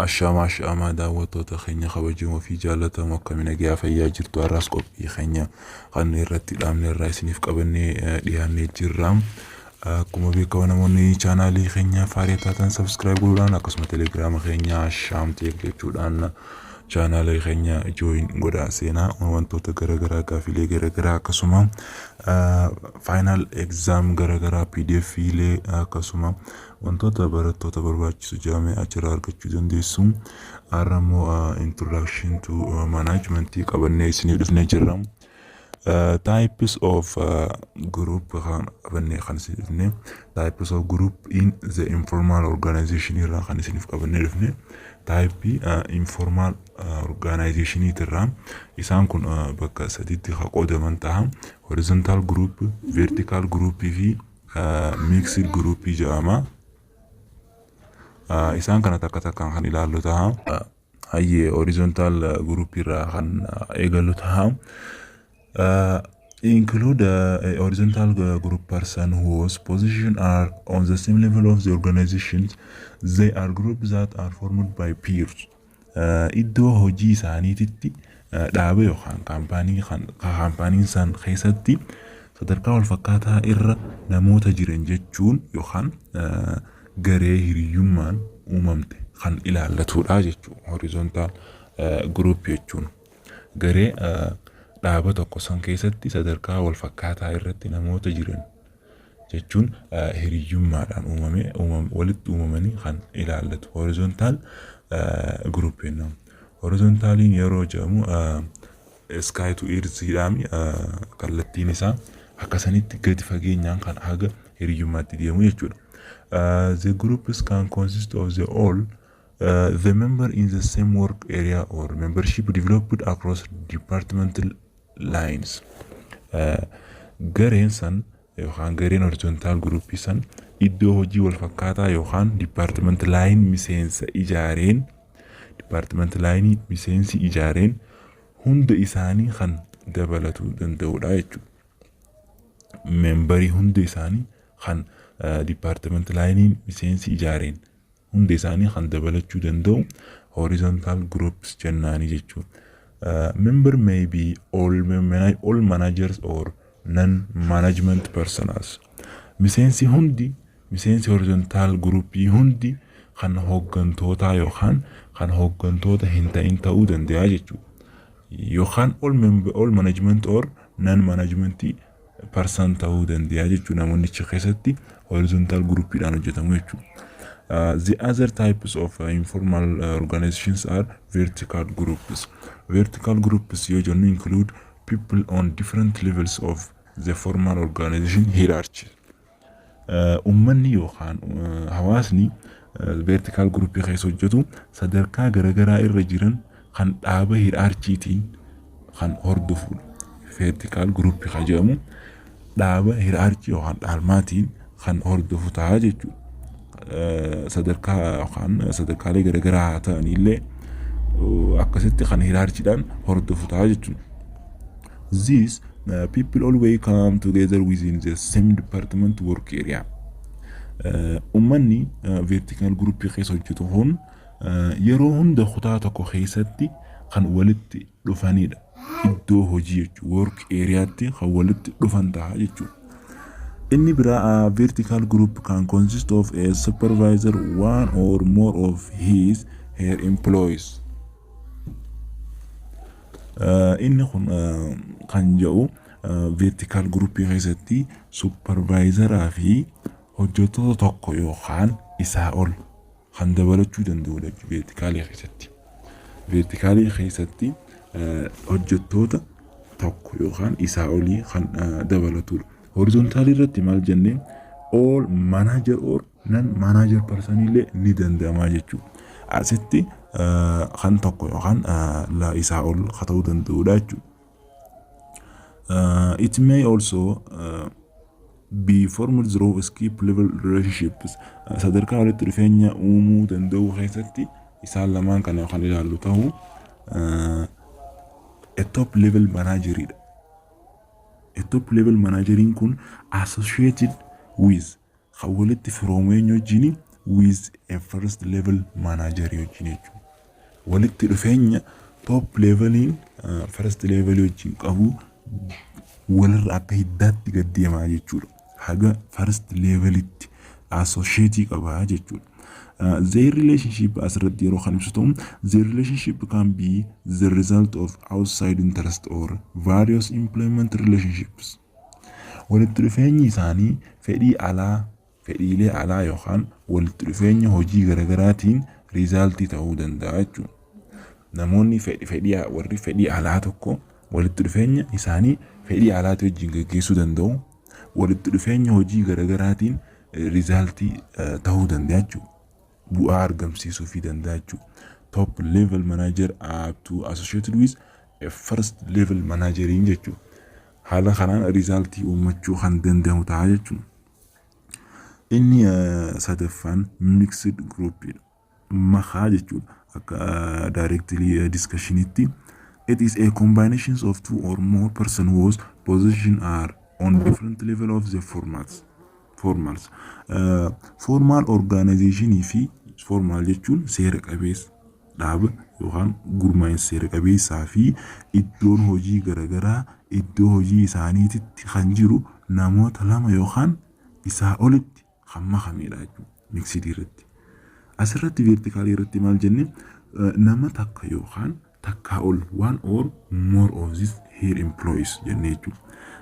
Ashaama, ashaama, daawwattoota keenya kabajamoo fi jaallatamoo, akkami nagaa fayyaa jirtu? Har'aas qophii keenya kan irratti dhaabne irraa isiniif qabannee dhiyaannee jirra. Akkuma beekamu, namoonni chaanaalii keenya faarii taatan subscribe godhuudhaan, akkasuma telegiraama keenya Ashaam Tech jechuudhaan chaanaalii keenya join godhaa seenaa. Wantoota garaagaraa, gaafilee garaagaraa, akkasuma final exam garaagaraa, PDF ilee, akkasuma wantoota barattoota barbaachisu jedhame achirraa argachuu dandeessu. Har'a immoo introduction to management qabannee isinii dhufnee jirra. Types of group kan qabannee kan isin dhufne, types of group in the informal organization irraa kan isiniif qabannee dhufne, type informal organization irraa. Isaan kun bakka sadiitti kan qoodaman ta'a: horizontal group, vertical group fi mixed group jedhama. Isaan kana takka takkaan kan ilaallu ta'a. Hayyee, horizontal group irraa kan eegallu ta'a. Include a horizontal group person whose position are on the same level of the organizations. They are groups that are formed by peers. Iddoo hojii isaaniititti dhaaba yookaan kaampaanii kaampaaniin san keessatti sadarkaa wal fakkaataa irra namoota jiran jechuun yookaan garee hiriyyummaan uumamte kan ilaallatudha jechuudha. Horizontal group jechuun garee dhaaba tokko san keessatti sadarkaa wal fakkaataa irratti namoota jiran jechuun hiriyyummaadhaan uumame walitti uumamanii kan ilaallatu horizontal group jennaan. Horizontaliin yeroo jedhamu sky to earth kallattiin isaa akkasanitti gadi fageenyaan kan haga hiriyyummaatti deemu jechuudha. The groups can consist of the all the member in the same work area or membership developed across departmental lines. Gareen san yookaan gareen horizontal groupii san iddoo hojii wal fakkaataa yookaan department line miseensa ijaareen, department line miseensi ijaareen hunda isaanii kan dabalatuu danda'udha jechuudha. Memberii hunda isaanii kan department lineiin miseensi ijaareen hunda isaanii kan dabalachuu danda'u horizontal groups jennaanii jechuudha. Member may be all managers or non-management personnels. Miseensi hundi, miseensi horizontal groupii hundi kan hooggantootaa yookaan kan hooggantoota hin ta'in ta'uu danda'a jechuudha. Yookaan all, member, all management or non-management person ta'uu danda'a jechuudha. Namoonni achi keessatti horizontal groupiidhaan hojjetamu jechuudha. The other types of informal organizations are vertical groups. Vertical groups yoo jennu include people on different levels of the formal organization hierarchy. Uummanni yookaan hawaasni vertical groupii keessa hojjetu sadarkaa garaagaraa irra jiran kan dhaaba hierarchytiin kan hordofudha. Vertical groupii kan jedhamu dhaaba hierarchy yookaan dhaalmaatiin kan hordofu ta'a jechuudha. Sadarkaa yookaan sadarkaalee garaagaraa haa ta'anillee akkasitti kan hierarchydhaan hordofu ta'a jechuudha. These people always come together within the same department work area. Uummanni vertical groupii keessa hojjetu kun yeroo hunda kutaa tokko keessatti kan walitti dhufanidha. Iddoo hojii jechuudha. Work areaatti kan walitti dhufan ta'a jechuudha. Inni biraa, vertical group can consist of a supervisor, one or more of his her employees. Inni kun kan jedhu vertical groupii keessatti supervisoraa fi hojjettoota tokko yookaan isaa ol kan dabalachuu danda'udha verticalii keessatti. Verticalii keessatti hojjettoota tokko yookaan isaa olii kan dabalatudha. Horizontalii irratti maal jennee? All manager or non manager person illee ni danda'ama jechuudha. Asitti kan tokko yookaan isaa ol haa ta'uu danda'udha jechuudha. It may also be formed through skip level relationships. Sadarkaa walitti dhufeenya uumuu danda'u keessatti isaan lamaan kana kan ilaallu ta'u, a top level manageridha. A top level manageriin kun associated with, kan walitti firoomu eenyu wajjini? with a first level manager wajjin jechuudha. Walitti dhufeenya top leveliin first level wajjin qabu walirra akka hiddaatti gad deemaa jechuudha. Haga first levelitti associate qabaa jechuudha. Their relationship asirratti yeroo kan ibsu ta'u, their relationship can be the result of outside interest or various employment relationships. Walitti dhufeenyi isaanii fedhii alaa, fedhiilee alaa yookaan walitti dhufeenya hojii garaagaraatiin resultii ta'uu danda'a jechuudha. Namoonni fedhii warri fedhii alaa tokko walitti dhufeenya isaanii fedhii alaatii wajjin gaggeessuu danda'u. Walitti dhufeenya hojii garaagaraatiin resultii ta'uu danda'a jechuudha. Bu'aa argamsiisuu fi danda'a jechuudha. Top level manager up to associated with a first level manageriin jechuudha. Haala kanaan resultii uummachuu kan danda'u ta'a jechuudha. Inni sadaffaan mixed group makaa jechuudha. Akka directly discussionitti, it is a combination of two or more person whose position are on different level of the formats. Formals. Formal organizationii fi formal jechuun seera qabeessa dhaaba yookaan gurmaa'insa seera qabeessaa fi iddoon hojii garaagaraa iddoo hojii isaaniititti kan jiru namoota lama yookaan isaa olitti kan makamedha jechuudha mixedii irratti. Asirratti verticalii irratti maal jenne? Nama takka yookaan takkaa ol, one or more of this here employees jenne jechuudha.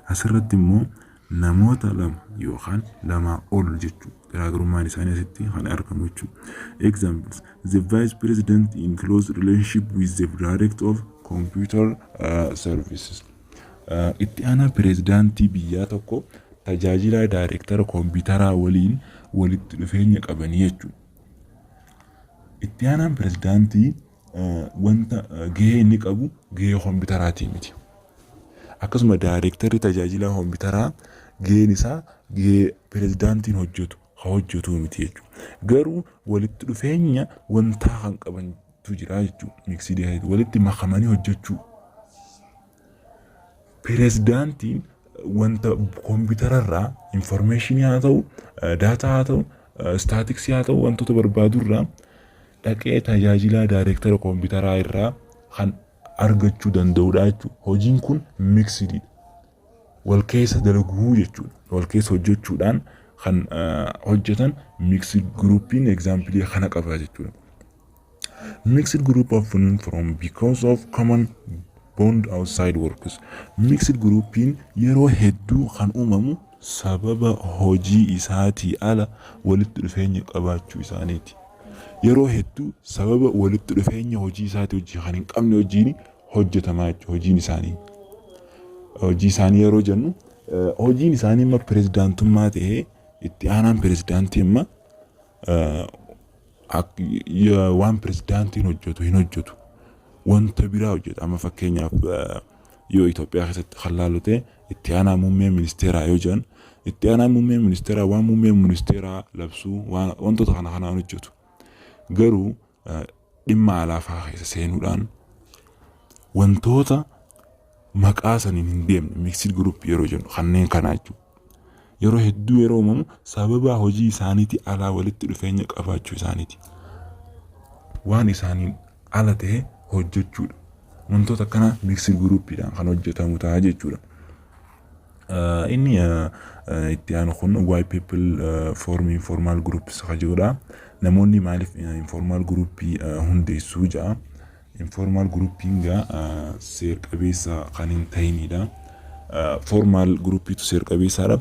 Asirratti immoo namoota lama yookaan lamaa ol jechuudha. Garaagarummaan isaanii asitti kan argamu jechuudha. Examples: the vice president in close relationship with the director of computer services. Itti aanaa pireezidaantii biyyaa tokko tajaajila daayireektara kompiitaraa waliin walitti dhufeenya qabanii jechuudha. Itti aanaan pireezidaantii wanta gahee inni qabu gahee kompiitaraatii miti. Akkasuma daayireektarri tajaajila kompiitaraa gaheen isaa gahee pireezidaantiin hojjetu haa hojjetu miti jechuudha. Garuu walitti dhufeenya wantaa kan qabantu jira jechuudha. Mixedii walitti makamanii hojjechuu. Pireezidaantiin wanta kompiitararraa informationii haa ta'u, data haa ta'u, statisticsii haa ta'u, wantoota barbaadurraa dhaqee tajaajila daayireektara kompiitaraa irraa kan argachuu danda'udha jechuudha. Hojiin kun mixediidha. Wal keessa dalaguu jechuudha. Wal keessa hojjechuudhaan kan hojjetan mixed groupiin examplii kana qaba jechuudha. Mixed group often from because of common bond outside works. Mixed groupiin yeroo hedduu kan uumamu sababa hojii isaatii ala walitti dhufeenya qabaachuu isaaniiti. Yeroo hedduu sababa walitti dhufeenya hojii isaatii hojii kan hin qabne hojiin hojjetamaa jechuudha hojiin isaanii. Hojii isaanii yeroo jennu, hojiin isaanii amma pirezidaantummaa ta'ee, itti aanaan pirezidaantii amma waan pirezidaantiin hojjetu hin hojjetu. Wanta biraa hojjeta. Amma fakkeenyaaf yoo Itoophiyaa keessatti kan laallu ta'e, itti aanaa muummee ministeeraa yoo jedhan, itti aanaa muummee ministeeraa waan muummee ministeeraa labsuu, wantoota kana kanaan hojjetu. Garuu dhimma alaafaa keessa seenuudhaan wantoota maqaa saniin hin deemne mixed group yeroo jennu kanneen kanaa jechuudha. Yeroo hedduu yeroo uumamu sababa hojii isaaniitii alaa walitti dhufeenya qabaachuu isaaniiti. Waan isaaniin ala ta'e hojjechuudha. Wantoota akkana mixed groupiidhaan kan hojjetamu ta'a jechuudha. Inni itti aanu kun why people form informal groups ka jedhudha. Namoonni maaliif informal groupii hundeessuu jedha. Informal groupiin gaa seer qabeessa kan hin ta'inidha. Formal groupiitu seer qabeessaadha.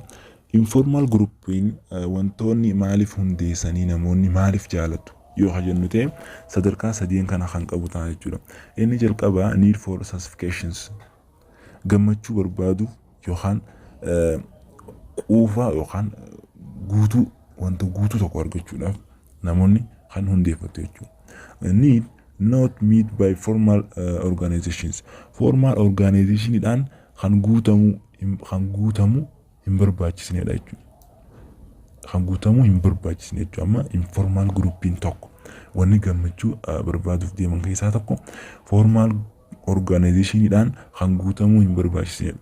Informal groupiin wantoonni maaliif hundeessanii, namoonni maaliif jaalatu yoo ka jennu ta'e, sadarkaa sadeen kana kan qabu ta'a jechuudha. Inni jalqabaa need for satisfactions, gammachuu barbaaduuf yookaan quufa yookaan guutuu, wanta guutuu tokko argachuudhaaf namoonni kan hundeeffatu jechuudha. Need not meet by formal organizations. Formal organizationidhaan kan guutamu hin barbaachisnedha jechuudha. Kan guutamuu hin barbaachisne jechuudha. Amma informal groupiin tokko wanni gammachuu barbaaduuf deeman keessaa tokko formal organizationidhaan kan guutamuu hin barbaachisnedha.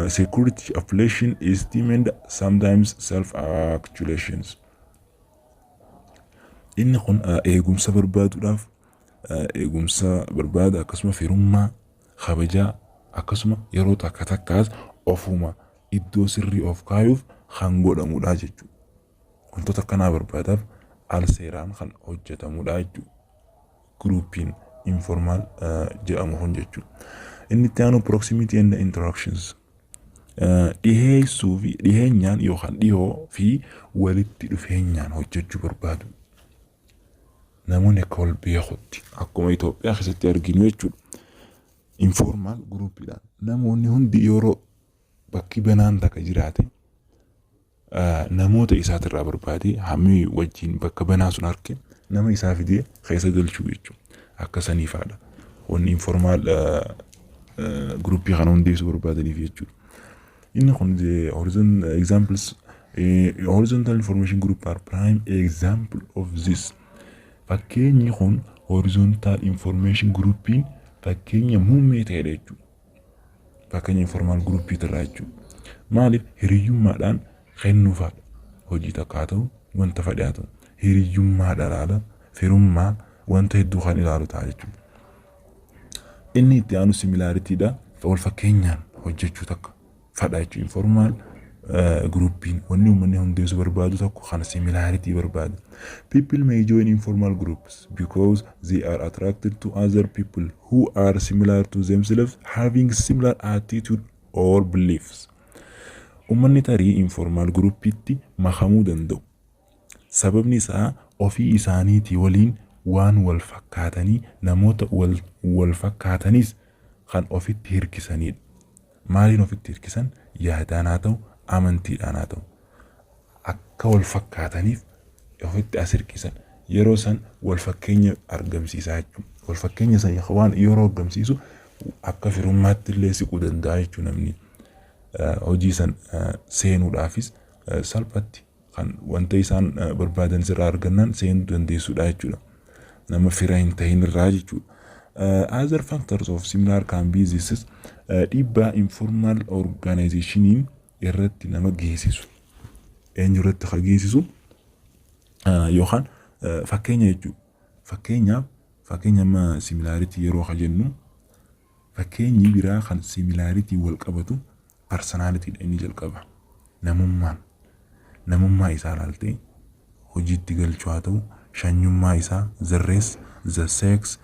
Security, affiliation, esteem and sometimes self actualizations. Inni kun eegumsa barbaaduudhaaf, eegumsa barbaada, akkasuma firummaa, kabajaa, akkasuma yeroo takka takkaas ofuma iddoo sirrii of kaayuuf kan godhamudha jechuudha. Wantoota akkanaa barbaadaaf al seeraan kan hojjetamudha jechuudha. Groupiin informal jedhamu kun jechuudha. Inni itti aanu proximity and interactions. Dhiheessuu fi dhiheenyaan yookaan dhihoo fi walitti dhufeenyaan hojjechuu barbaadu. Namoonni akka wal beekutti, akkuma Itoophiyaa keessatti arginu jechuudha. Informal groupiidhaan namoonni hundi yeroo bakki banaan takka jiraate, namoota isaatirraa barbaadee, hammii wajjin bakka banaa sun arge, nama isaa fidee keessa galchuu jechuudha. Akka saniifaadha. Wanni informal groupii kana hundeessuu barbaadaniif jechuudha. Inni kun horizon examples, horizontal information group are prime example of this. Fakkeenyi kun horizontal information groupiin fakkeenya muummee ta'edha jechuudha. Fakkeenya informal groupii irraa jechuudha. Maaliif? Hiriyyummaadhaan kennuufaadha. Hojii takka haa ta'u, wanta fedhe haa ta'u, hiriyyummaadha ilaala, firummaa, wanta hedduu kan ilaalu ta'a jechuudha. Inni itti aanu similaritydha. Wal fakkeenyaan hojjechuu takka fadha jechuudha. Informal groupiin wanni uummanni hundeessuu barbaadu tokko kana similarity barbaada. People may join informal groups because they are attracted to other people who are similar to themselves, having similar attitude or beliefs. Uummanni tarii informal groupiitti makamuu danda'u. Sababni isaa ofii isaaniitii waliin waan wal fakkaatanii, namoota wal fakkaatanis kan ofitti hirkisanidha. Maaliin ofitti hirkisan? Yaadaan haa ta'u, amantiidhaan haa ta'u. Akka wal fakkaataniif ofitti as hirkisan. Yeroo san wal fakkeenya argamsiisaa jechuudha. Wal fakkeenya san waan yeroo argamsiisu akka firummaatti illee siquu danda'a jechuudha namni. Hojii san seenuudhaafis salphatti kan wanta isaan barbaadan sirraa argannaan seenuu dandeessudha jechuudha. Nama fira hin tahin irraa jechuudha. Other factors of similar can be this is dhiibbaa informal organizationiin irratti nama geessisu. Eenyu irratti kan geessisu yookaan fakkeenya jechuudha. Fakkeenyaaf, fakkeenya amma similarity yeroo ka jennu, fakkeenyi biraa kan similarity wal qabatu personalitydha inni jalqaba. Namummaan, namummaa isaa ilaaltee hojiitti galchuu haa ta'u, shanyummaa isaa, the race, the sex,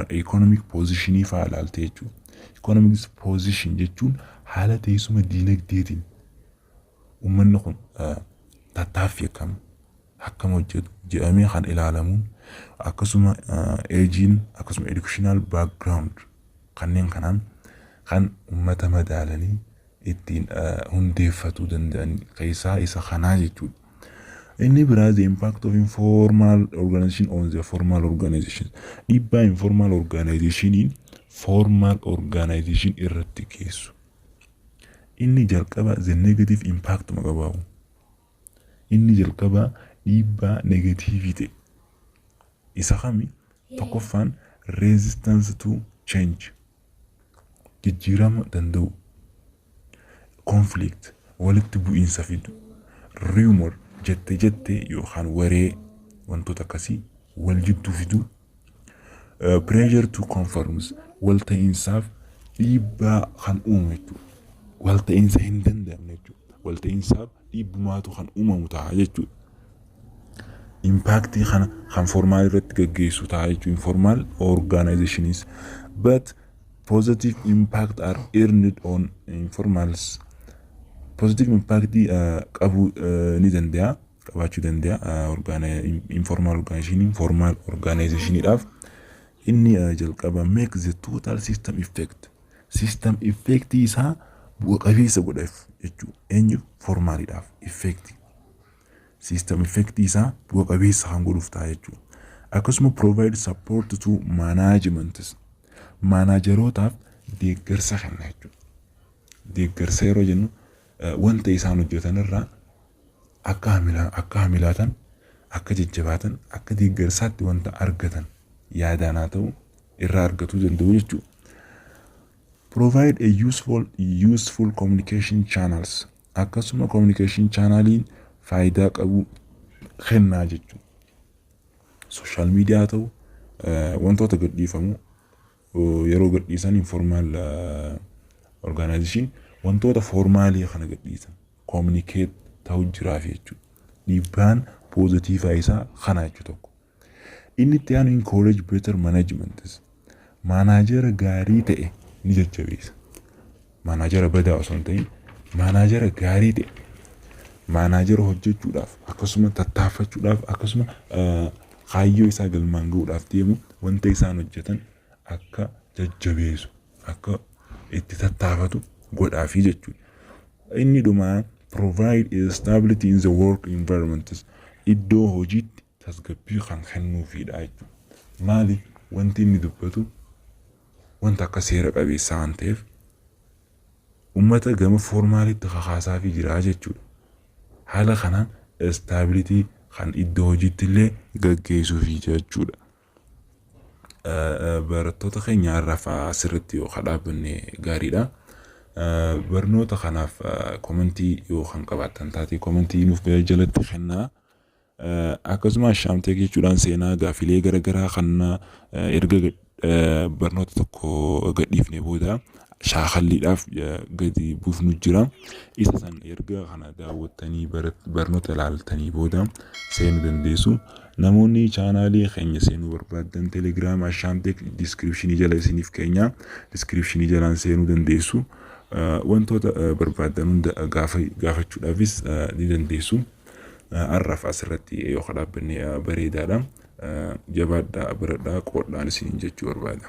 economic positionii fa'aa ilaaltee jechuudha. Economic position jechuun haala teessuma diinagdeetiin uummanni kun tattaaffii akkam akkam hojjetu jedhamee kan ilaalamuun, akkasuma ageiin, akkasuma educational background, kanneen kanaan kan uummata madaalanii ittiin hundeeffatuu danda'an keessaa isa kanaa jechuudha. Inni biraa the impact of informal organization on the formal organization. Dhiibbaa informal organizationiin formal organization irratti geessu. Inni jalqaba the negative impact qabaa'u. Inni jalqaba dhiibbaa negative ta'e. Isa kami? Tokkoffaan resistance to change. Jijjiirama danda'u. Conflict, walitti bu'iinsa fidu. Rumor, jette jette yookaan waree, wantoota akkasii wal jidduu fidu. Pressure to conforms, walta'iinsaaf dhiibbaa kan uumu jechuudha. Walta'iinsa hin danda'amne jechuudha. Walta'iinsaaf dhiibbumaatu kan uumamu ta'a jechuudha. Impactii kana kan formal irratti gaggeessu ta'a jechuudha. Informal organizations, but positive impact are earned on informals. Positive impact qabuu ni danda'a, qabaachuu danda'a informal organization formal organizationiidhaaf. Inni jalqaba make the total system effect. System effect isaa bu'a qabeessa godhaaf jechuudha. Eenyu? Formaliidhaaf effect. System effect isaa bu'a qabeessa kan godhuuf ta'a jechuudha. Akkasuma provide support to management. Managerootaaf deeggarsa kenna jechuudha. Deeggarsa yeroo jennu, wanta isaan hojjetan irraa akka hamilaatan, akka jajjabaatan, akka deeggarsaatti wanta argatan yaadaan haa ta'u irraa argatuu danda'u jechuudha. Provide a useful communication channels. Akkasuma communication channeliin faayidaa qabu kennaa jechuudha. Social media haa ta'u, wantoota gadhiifamu yeroo gadhiisan informal organization wantoota formalii kana gadhiisan communicate ta'uu jiraaf jechuudha. Dhiibbaan positive isaa kana jechuu tokko. Inni itti aanu encourage better management. Manager gaarii ta'e ni jajjabeessa. Manager badaa osoo hin ta'in manager gaarii ta'e, manager hojjechuudhaaf, akkasuma tattaaffachuudhaaf, akkasuma kaayyoo isaa galmaan gahuudhaaf deemu, wanta isaan hojjetan akka jajjabeessu, akka itti tattaafatu godhaafii jechuudha. Inni dhumaa provide stability in the work environment, iddoo hojiitti tasgabbii kan kennuufidha jechuudha. Maali, wanti inni dubbatu wanta akka seera qabeessaa waan ta'eef uummata gama formalitti kakaasaafii jira jechuudha. Haala kanaan stability kan iddoo hojiitti illee gaggeessuufi jechuudha. Barattoota keenya har'aaf asirratti yoo dhaabbanne gaariidha. Barnoota kanaaf commentii yoo kan qabaattan taate commentii nuuf jalatti kennaa. Akkasuma Shaamtee jechuudhaan seenaa gaafilee garaagaraa kan erga barnoota tokko gadhiifne booda shaakalliidhaaf gadi buufnu jira. Isa san erga kana daawwattanii barnoota ilaaltanii booda seenuu dandeessu. Namoonni channelii keenya seenuu barbaaddan Telegiraama Ashaamteek descriptionii jala isiniif keenya, descriptionii jalaan seenuu dandeessu. Wantoota barbaaddan hunda gaafachuudhaafis ni dandeessu. Har'aaf asirratti yoo dhaabbanne bareedaadha. Jabaadhaa, baradhaa, qoodhaan isiniin jechuu barbaada.